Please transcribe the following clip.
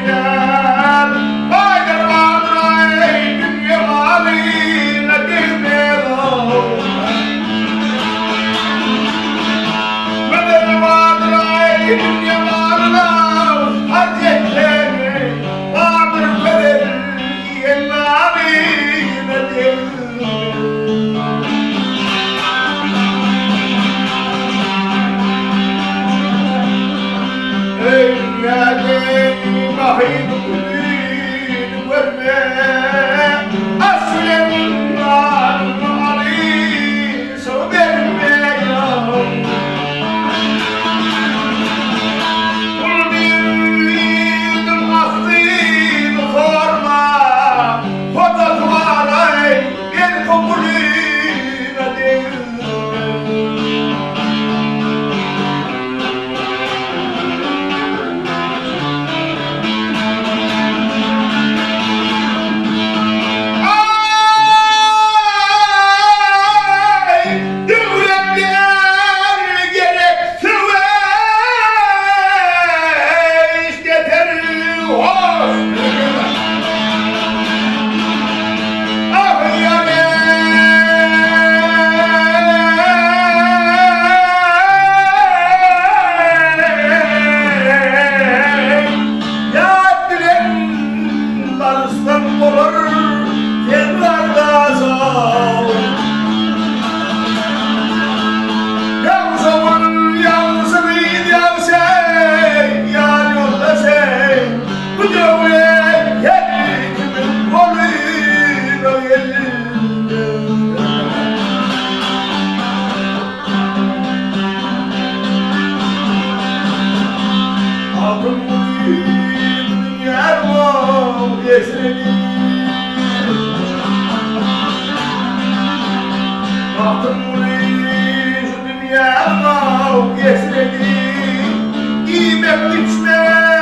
Eýlär. Baýlar bardyr-aý, dünýe malyna degmez-ow. Mözeri bardyr-aý, dünýe malyna harç etseň, bardyr gözel iýen nanyna degmez. Eý dünýäde mahyň ýüzüni görme, Aş bilen nanyňy alyşyberme ýa. Pul diýdiň aslyny sorma, Hojasy bar-aý, belki pulyna degme. Aý, döwletler gerek söweş getir hoş. Ah, ýa-eý! Ýat bilen baryşsaň bolar, sen gardaşam. Ýagşy ogul, ýagşy gyz, ýagşy ýar ýoldaş eý, bu döwlet her kimiň goluna gelmez. Altyn guýy bu dünýäniň esredi. Altyn guýy şu dünýäniň esredi. Iýmek içmek.